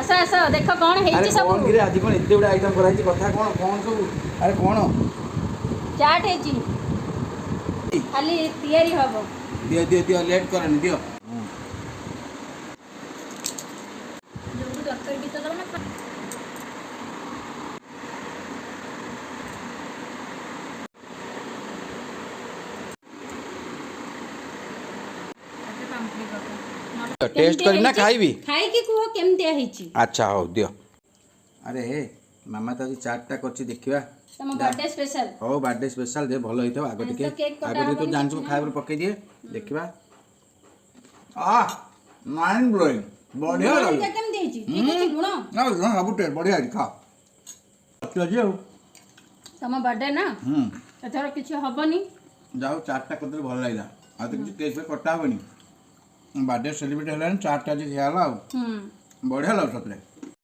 ଆସ ଆସ, ଦେଖ କ'ଣ ଆରେ ହେଇଛି ସବୁ। କ'ଣ କିରେ, ଆଜି କ'ଣ ଏତେ ଗୁଡ଼େ ଆଇଟମ୍ କରାହେଇଛି? କଥା କ'ଣ କ'ଣ ସବୁ? ଆରେ କ'ଣ? ଚାଟ୍ ହେଇଛି, ଖାଲି ତିଆରି ହବ। ଦିଅ ଦିଅ ଦିଅ, ଲେଟ୍ କରନି, ଦିଅ। ଯୋଉ ତରକାରୀ ଗୀତ ଦବ ନା। ଟେଷ୍ଟ କରିବି ନା ଖାଇବି? ଖାଇକି କୁହ କେମିତିଆ ହେଇଛି। ଆଚ୍ଛା ହଉ, ଦିଅ। ଆରେ ମାମା ତ ଆଜି ଚାଟ୍ଟା କରିଛି, ଦେଖିବା। ତମ ବର୍ଥଡେ ସ୍ପେଶାଲ। ହଉ, ବାର୍ଥଡେ ସ୍ପେଶାଲ ଯେ ଭଲ ହେଇଥିବ। ଆଗ ଆଜି ଟିକେ ତ କେକ୍ କଟା ଆଗ ଟିକେ ତୁ ହବନି ଜାଣିଛୁ କିଛି ନା। ଖାଇବାକୁ ପକେଇ ଦିଏ, ଦେଖିବା। ଆ ମାଇଣ୍ଡ ବ୍ଲୋଇଂ, ବଢ଼ିଆ ଲୁଣଟା ଲାଗୁଛି। କେମିତି ହେଇଛି? ଠିକ ଅଛି ଲୁଣ? ନା ନା, ସବୁ ଟେଷ୍ଟ ବଢ଼ିଆ ହେଇଛି। ଖା ଅଛି ଆଜି ଆଉ। ତମ ବର୍ଥଡେ ନା, ଏଥର କିଛି ହବନି। ଯାଉ, ଚାଟ୍ଟା କରିଦେଲେ ଭଲ ଲାଗିଲା। ଆଉ ତ କିଛି କେକ୍ ଫେକ୍ କଟା ହେବନି, ବାର୍ଥଡେ ସେଲିବ୍ରେଟ୍ ହେଲାଣି, ଚାଟ୍ଟା ଆଜି ଖିଆ ହେଲା ଆଉ। ବଢ଼ିଆ ଲାଗୁଛି ସତରେ।